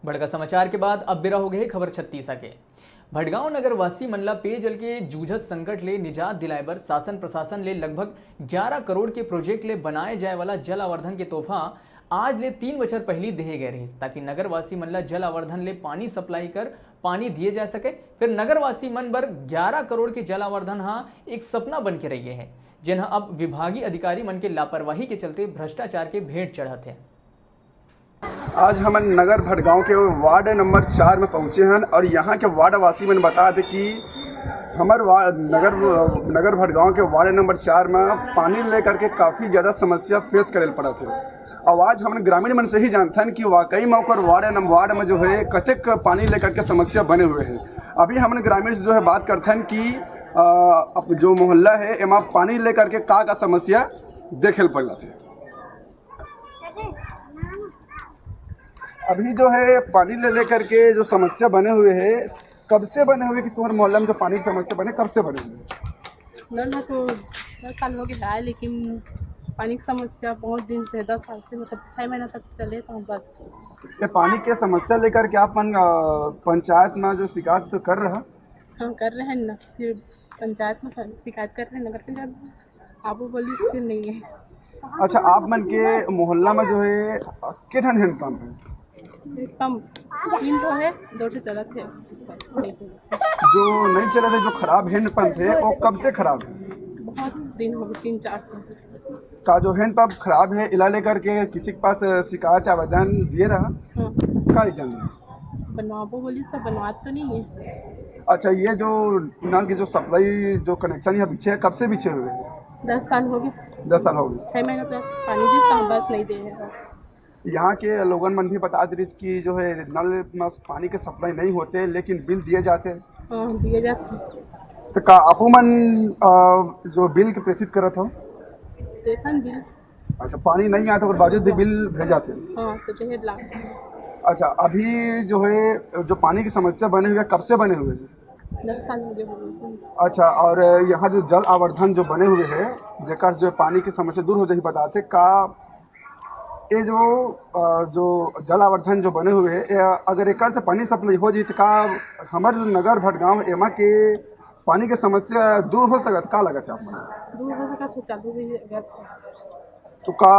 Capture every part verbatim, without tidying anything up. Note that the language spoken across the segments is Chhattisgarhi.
बड़का समाचार के बाद अब बेरा हो गए हे खबर छत्तीसा के। भटगांव नगर वासी मन ला पेयजल के जूझत संकट ले निजात दिलाए बर शासन प्रशासन ले लगभग ग्यारा करोड़ के प्रोजेक्ट ले बनाए जाए वाला जल आवर्धन के तोहफा आज ले तीन बछर पहिली देहे गए रहिस, ताकि नगर वासी मन ला जल आवर्धन ले पानी सप्लाई कर पानी दिए जा सके। फिर नगर वासी मन बर ग्यारा करोड़ के जल आवर्धन हा एक सपना बन के रह गे हे, जेन हा अब विभागीय अधिकारी मन के लापरवाही के चलते भ्रष्टाचार के भेंट चढ़त हे। आज हमन नगर भटगांव के वार्ड नंबर चार में पहुंचे हन और यहाँ के वार्ड वासी मन बता दे कि हमर वा-, नगर, नगर भटगांव के वार्ड नंबर चार में पानी लेकर के काफ़ी ज़्यादा समस्या फेस करे ल पड़त हे। और आज हमन ग्रामीण मन से ही जानथन कि वाकई में ओकर वार्ड नंबर, वार्ड में जो है कतेक पानी लेकर के समस्या बने हुए है। अभी हमन ग्रामीण से जो है बात करथन कि अ, अब जो मोहल्ला है एमा पानी लेकर के का का समस्या देखे ल पड़त हे। अभी जो है पानी ले लेकर के जो समस्या बने हुए है, कब से बने हुए कि तुम्हारे मोहल्ला में जो पानी की समस्या बने, कब से बने हुए? नल ह तो दस साल हो गया है, लेकिन पानी की समस्या बहुत दिन से, दस साल से, मतलब छः महीना तक चले तो बस। ये पानी के समस्या लेकर के आप मन अ, पंचायत में जो शिकायत तो कर रहा? हम कर रहे हैं ना, फिर पंचायत में शिकायत कर रहे हैं, नगर पंचायत में। आबो बोली फिर नहीं है। अच्छा, आप मन के मोहल्ला में जो है अ, के ठन हैंडपंप है? पंप तीन तो है, दो तो चलत है, नहीं चलत। जो नहीं चलत है, जो खराब हैंडपंप है, वो कब से खराब है? बहुत दिन हो गए, तीन चार साल। का जो हैंडपंप खराब है, इला लेकर के किसी के पास अ, शिकायत या आवेदन दिए रहा? हाँ, का रीजन है? बनवाबो बोली सब बनवात तो नहीं है। अच्छा, ये जो नल की जो सप्लाई, जो कनेक्शन यहाँ बिछे है, कब से बिछे हुए हैं? दस साल हो गए, दस साल हो गए। छः महीना तक पानी दी तो बस नहीं दे रहे। यहाँ के लोगन मन भी बता दे रहिस कि जो है नल में पानी के सप्लाई नहीं होते, लेकिन बिल दिए जाते। हाँ, दिए जाते हैं। तो का आपो मन अ, जो बिल के प्रेषित करत हो? देखन बिल। अच्छा, पानी नहीं आता और बावजूद भी बिल भेजाते। हाँ, तो जहेज ला। अच्छा, अभी जो है जो पानी की समस्या बने हुए, कब से बने हुए? दस साल हो गए बोलते। अच्छा, और यहाँ जो जल आवर्धन जो बने हुए है, जेकर जो पानी की समस्या दूर हो जाही बताते का, ये जो अ, जो जल आवर्धन जो बने हुए है, ये अगर एकर से पानी सप्लाई हो जाही तो का हमर जो नगर भटगांव एमा के पानी के समस्या दूर हो सकत, का लगत है आप मन? दूर हो सका तो चालू भी अगर तो का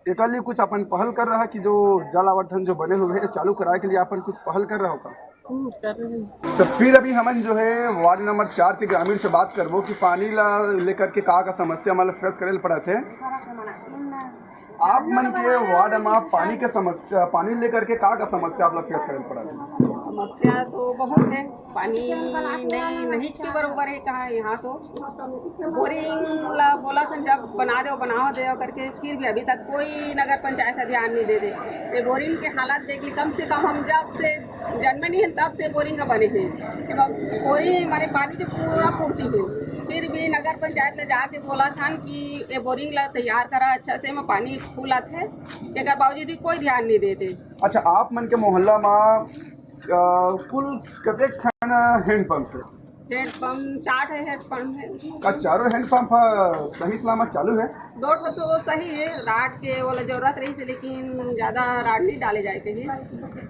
एकर लिए कुछ अपन पहल कर रहा कि जो जल आवर्धन जो बने हुए है चालू कराए के लिए अपन कुछ पहल कर रहा हो का? हम्म, कर रहे हैं। तो फिर अभी हमन जो है वार्ड नंबर चार के ग्रामीण से बात करबो कि पानी ला लेकर के का का समस्या मतलब फेस करे ल पड़त है। आप मन के वार्ड में पानी के समस्या, पानी लेकर के का का समस्या आप लोग फेस करे ल पड़त है? समस्या तो बहुत है, पानी नहीं नहीं के बरोबर है कहाँ यहाँ तो। बोरिंग ला बोला था जब बना दो बनाओ दे करके, फिर भी अभी तक कोई नगर पंचायत का ध्यान नहीं दे दे। ये बोरिंग के हालत देख ली, कम से कम हम जब से जन्म नहीं है तब से बोरिंग का बने हैं। बोरिंग माने पानी की पूरा पूर्ति है, फिर भी नगर पंचायत ले जाके बोला था कि ये बोरिंग ला तैयार करा अच्छा से, मैं पानी फूलत है, एकर बावजूद भी कोई ध्यान नहीं देते। अच्छा, आप मन के मोहल्ला में अ, कुल कतेक ठन हैंडपंप है? हैंडपंप चार है, हैंडपंप है। का चारों हैंडपंप ह सही सलामत चालू है? दो ठो तो सही है, राड के वाला जरूरत रही से, लेकिन ज्यादा राड नहीं डाले जाए कहीं।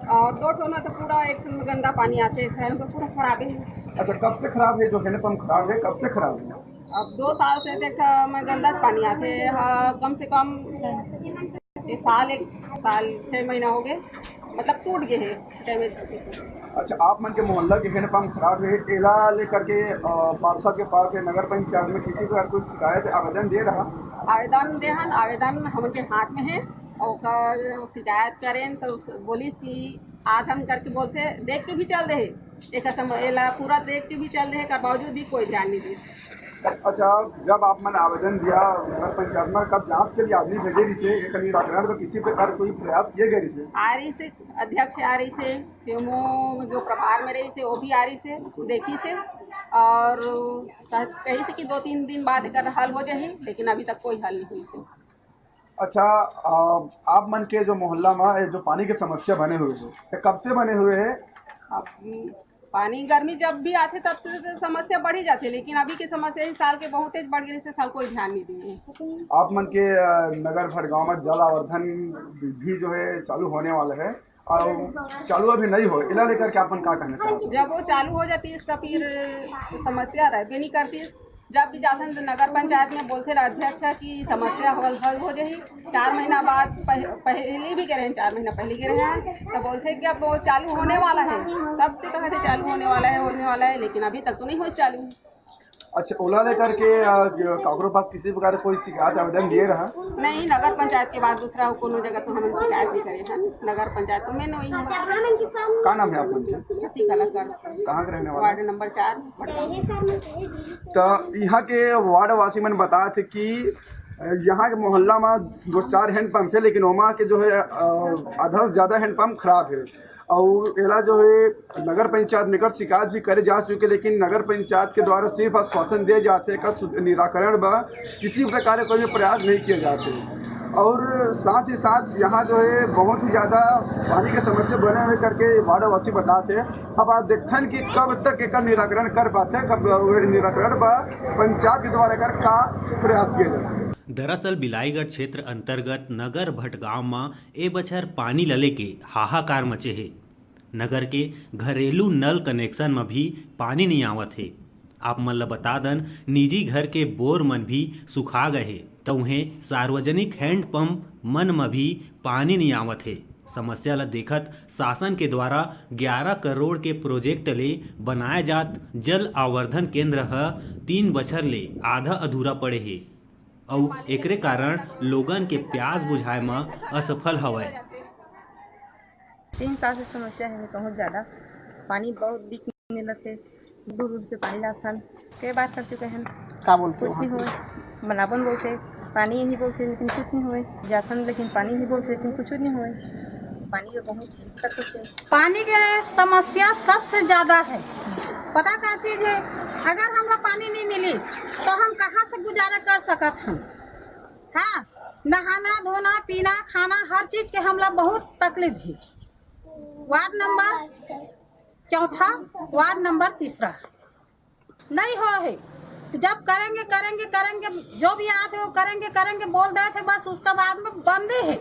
और दो ठो ना तो पूरा एक ठो में गंदा पानी आते है, तो पूरा खराब है। अच्छा, कब से खराब है जो हैंडपंप खराब है, कब से खराब है? अब दो साल से देख मैं गंदा पानी आते है, हाँ, कम से कम ये साल एक साल छः महीना हो गए, मतलब टूट गए है, डैमेज हो गए। अच्छा, आप मन के मोहल्ला के हैंडपंप खराब है, एला लेकर के अ, पार्षद के पास या नगर पंचायत में किसी प्रकार कोई शिकायत आवेदन दे रहा? आवेदन देहन, आवेदन हमन के हाथ में है, ओकर शिकायत करें तो उस- बोलिस कि आधन करके बोलते देख के भी चल दे है, एक सम- एला पूरा देख के भी चल दे है, कर बावजूद भी कोई ध्यान नहीं दी। अच्छा, जब आप मन आवेदन दिया नगर पंचायत में, कब जांच के लिए आदमी भेजे रही से, एक निराकरण तो किसी प्रकार कोई प्रयास किए गए रही से? आ रही से, अध्यक्ष आ रही से, सीएमओ जो प्रभार में रही से वो भी आ रही से, देखी से, और कह- कही से कि दो तीन दिन बाद एकर हल हो जाही, लेकिन अभी तक कोई हल नहीं हुई से। अच्छा, आ, आप मन के जो मोहल्ला में ये जो पानी के समस्या बने हुए है, ये कब से बने हुए है? अब पानी गर्मी जब भी आथे तब तो समस्या बढ़ ही जाथे, लेकिन अभी के समस्या इस साल के बहुत तेज बढ़ गई, इस साल कोई ध्यान नहीं दिए। आप मन के, अ, नगर भटगांव में जल आवर्धन भी जो है चालू होने वाला है और चालू अभी नहीं हो, इला लेकर के आप मन का कहना चाहते हैं? जब वो चालू हो जाती है, इसका फिर समस्या रहबे नहीं करती। जब भी जाथन तो नगर पंचायत में बोलथे रहे अध्यक्ष कि समस्या हल, हल हो जाही। चार महीना बाद पह-, पहली भी गे रहे हैं, चार महीना पहले गे रहे हैं, तो बोलथे कि अब वो चालू होने वाला है। तब से कहा थे चालू होने वाला है, होने वाला है, लेकिन अभी तक तो नहीं हो चालू। अच्छा, ओला लेकर के, अ, काकरो पास किसी प्रकार कोई शिकायत आवेदन दिए रहा? नहीं, नगर पंचायत के बाद दूसरा कोनो जगह तो हमन शिकायत नहीं करे हन। नगर पंचायत तो मेन वही है। का नाम है आप मन के? शशिकला कर। कहाँ के रहने वाले? वार्ड नंबर चार। तो यहाँ के वार्ड वासी मन बताथे कि यहाँ के मोहल्ला में दो चार हैंडपंप है, लेकिन ओमा के जो है, अ, आधा से ज्यादा हैंडपंप खराब है। और एला जो है नगर पंचायत निकट शिकायत भी करे जा चुके, लेकिन नगर पंचायत के द्वारा सिर्फ आश्वासन दिए जाते हैं, एकर सु-, निराकरण बा किसी प्रकार का कोई प्रयास नहीं किया जाते। और साथ ही साथ यहाँ जो है बहुत ही ज्यादा पानी के समस्या बने हुए करके वार्ड वासी बताते हैं। अब आप देखथन कि कब तक एकर निराकरण कर पाते हैं, कब निराकरण बा, पंचायत के द्वारा एकर का प्रयास किया जाए। दरअसल बिलाईगढ़ क्षेत्र अंतर्गत नगर भटगांव म ए बछर पानी ल लेके हाहाकार मचे हे। नगर के घरेलू नल कनेक्शन म भी पानी नइ आवत हे। आप मन ल बता दन, निजी घर के बोर मन भी सुखा गए हे, त उहें सार्वजनिक हैंडपंप मन म भी पानी नइ आवत हे। समस्या ल देखत शासन के द्वारा ग्यारह करोड़ के प्रोजेक्ट ले बनाए जात जल आवर्धन केंद्र ह तीन बछर ले आधा अधूरा पड़े हे। अउ एकरे कारण लोगन के प्यास बुझाए म असफल हवय। तीन साल से समस्या है बहुत ज़्यादा, पानी बहुत दिक मिलत है, दूर दूर से पानी लाथन, कई बार कर चुके हैं। का बोलते कुछ हो? नहीं हुए, बनाबन बोलते, पानी यही बोलते लेकिन कुछ नहीं हुए, जाथन लेकिन पानी नहीं बोलते लेकिन कुछ नहीं हुए, पानी के बहुत दिक्कत होते। पानी के समस्या सबसे ज़्यादा है। पता का चीज़ है, अगर हमरा पानी नहीं मिली तो हम कहाँ से गुजारा कर सकत हन? हाँ, नहाना धोना पीना खाना हर चीज के हमला बहुत तकलीफ है। वार्ड नंबर चौथा, वार्ड नंबर तीसरा नहीं हो है। जब करेंगे करेंगे करेंगे, जो भी आते वो करेंगे करेंगे बोल देते, बस उसके बाद में बंदे है।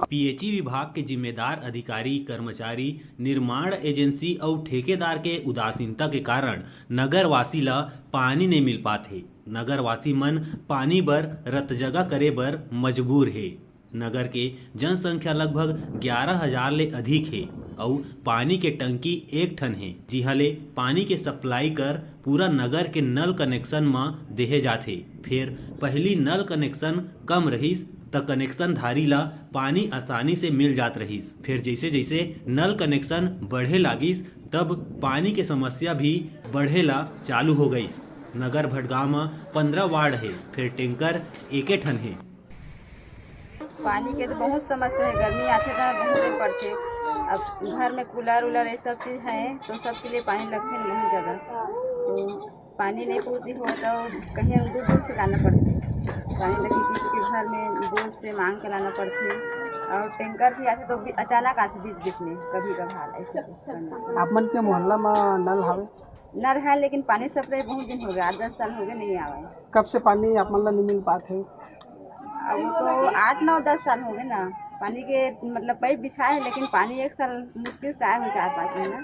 पीएचई विभाग के जिम्मेदार अधिकारी कर्मचारी, निर्माण एजेंसी अउ ठेकेदार के उदासीनता के कारण नगरवासी ल पानी नइ मिल पात हे। नगरवासी मन पानी बर रतजगा करे बर मजबूर हे। नगर के जनसंख्या लगभग ग्यारह हजार ले अधिक हे अउ पानी के टंकी एक ठन हे, जिहां ले पानी के सप्लाई कर पूरा नगर के नल कनेक्शन म देहे जाथे। फेर पहिली नल कनेक्शन कम रहिस, त कनेक्शन धारी ल पानी आसानी से मिल जात रहिस। फेर जइसे-जइसे नल कनेक्शन बढ़े लागिस, तब पानी के समस्या भी बढ़े ला चालू हो गइस। नगर भटगांव म पंद्रह वार्ड हे, फेर टैंकर एके ठन हे। पानी के तो बहुत समस्या है, गर्मी आथे त बहुत ही पड़थे। अब घर में कूलर उलर ये सब चीज है तो सबके लिए पानी लगथे न बहुत ज्यादा। तो पानी नहीं पूर्ति हो तो कहीं हम दूर दूर से लाना पड़थे। पानी लेके किसी के घर में बोर से मांग के लाना पड़थे। और टैंकर भी आथे तो भी अचानक आथे बीच बीच में, कभी कभार ऐसे करना। आप मन के मोहल्ला में नल हवे? नल है लेकिन पानी सप्लाई बहुत दिन हो गया, आठ दस साल हो गए नहीं आवा है। कब से पानी आप मन ला नहीं मिल पात है? अब तो आठ नौ दस साल हो गए ना, पानी के मतलब पाइप बिछाए है लेकिन पानी एक साल मुश्किल से आए हो, चार पाँच महीना।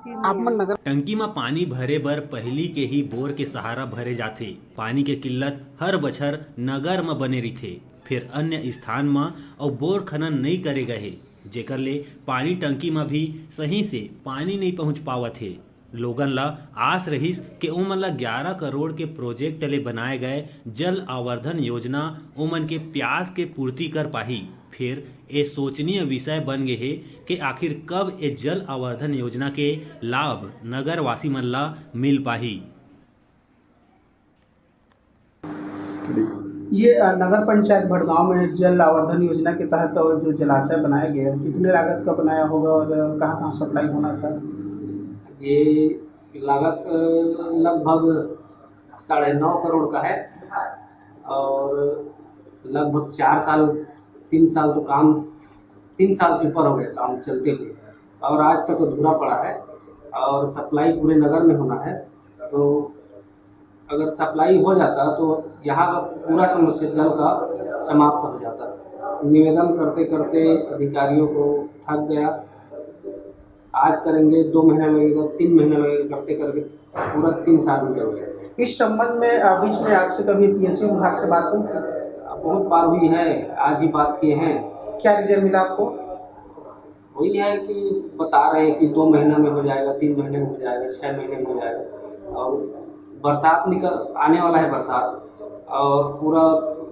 फिर आप नहीं मन आए। नगर टंकी म पानी भरे बर पहिली के ही बोर के सहारा भरे जाथे। पानी के किल्लत हर बछर नगर म बने रिथे, फेर अन्य स्थान म अउ बोर खनन नइ करे गए हे, जेकर ले पानी टंकी म भी सही से पानी नइ पहुंच पावत हे। लोगन ल आस रहिस के ओमन ल ग्यारह करोड़ के प्रोजेक्ट ले बनाए गए जल आवर्धन योजना ओमन के प्यास के पूर्ति कर पाही। फेर ए सोचनीय विषय बन गे हे के आखिर कब ए जल आवर्धन योजना के लाभ नगरवासी मन ल मिल पाही। ये, अ, नगर पंचायत भटगांव में जल आवर्धन योजना के तहत और जो जलाशय बनाया गया है, कितने लागत का बनाया होगा और कहाँ-कहाँ सप्लाई होना था? ये लागत, अ, लगभग साढ़े नौ करोड़ का है और लगभग चार साल, तीन साल तो काम, तीन साल से ऊपर हो गया काम चलते हुए और आज तक अधूरा पड़ा है। और सप्लाई पूरे नगर में होना है। तो अगर सप्लाई हो जाता तो यहाँ का पूरा समस्या जल का समाप्त हो जाता। निवेदन करते करते अधिकारियों को थक गया। आज करेंगे, दो महीना लगेगा, तीन महीना लगेगा, करते करते पूरा तीन साल निकल गया। इस संबंध में, अ, बीच में आपसे कभी पीएचई विभाग से बात हुई थी? बहुत बार हुई है, आज ही बात किए हैं। क्या रिजल्ट मिला आपको? वही है कि बता रहे हैं कि दो महीना में हो जाएगा, तीन महीने में हो जाएगा, छः महीने में हो जाएगा। और बरसात निकल आने वाला है, बरसात, और पूरा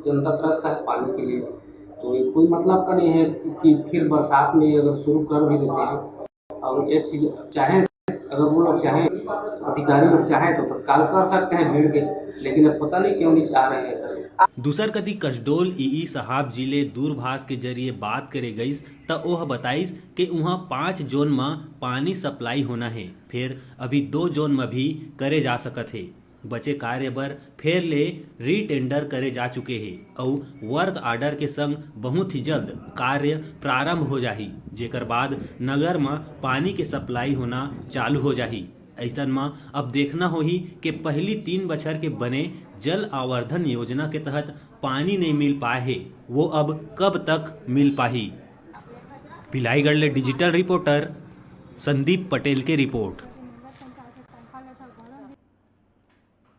जनता त्रस्त है पानी के लिए। तो ये कोई मतलब का नहीं है कि फिर बरसात में अगर शुरू कर भी देते हैं। और ये चीज चाहे, अगर वो लोग चाहें, अधिकारी लोग चाहें तो तत्काल कर सकते हैं भीड़ के, लेकिन अब पता नहीं क्यों नहीं चाह रहे हैं सर। दूसर कति कसडोल ईई साहब जी ले दूरभाष के जरिए बात करे गईस, त ओह बताइस के उहाँ पाँच जोन म पानी सप्लाई होना हे, फेर अभी दो जोन म भी करे जा सकत हे। बचे कार्य बर फेर ले रीटेंडर करे जा चुके हे अउ वर्क आर्डर के संग बहुत ही जल्द कार्य प्रारंभ हो जाही, जेकर बाद नगर म पानी के सप्लाई होना चालू हो जाही। अइसन म अब देखना होही के पहिली तीन बछर के बने जल आवर्धन योजना के तहत पानी नइ मिल पाए हे, वो अब कब तक मिल पाही। भिलाईगढ़ ले डिजिटल रिपोर्टर संदीप पटेल के रिपोर्ट।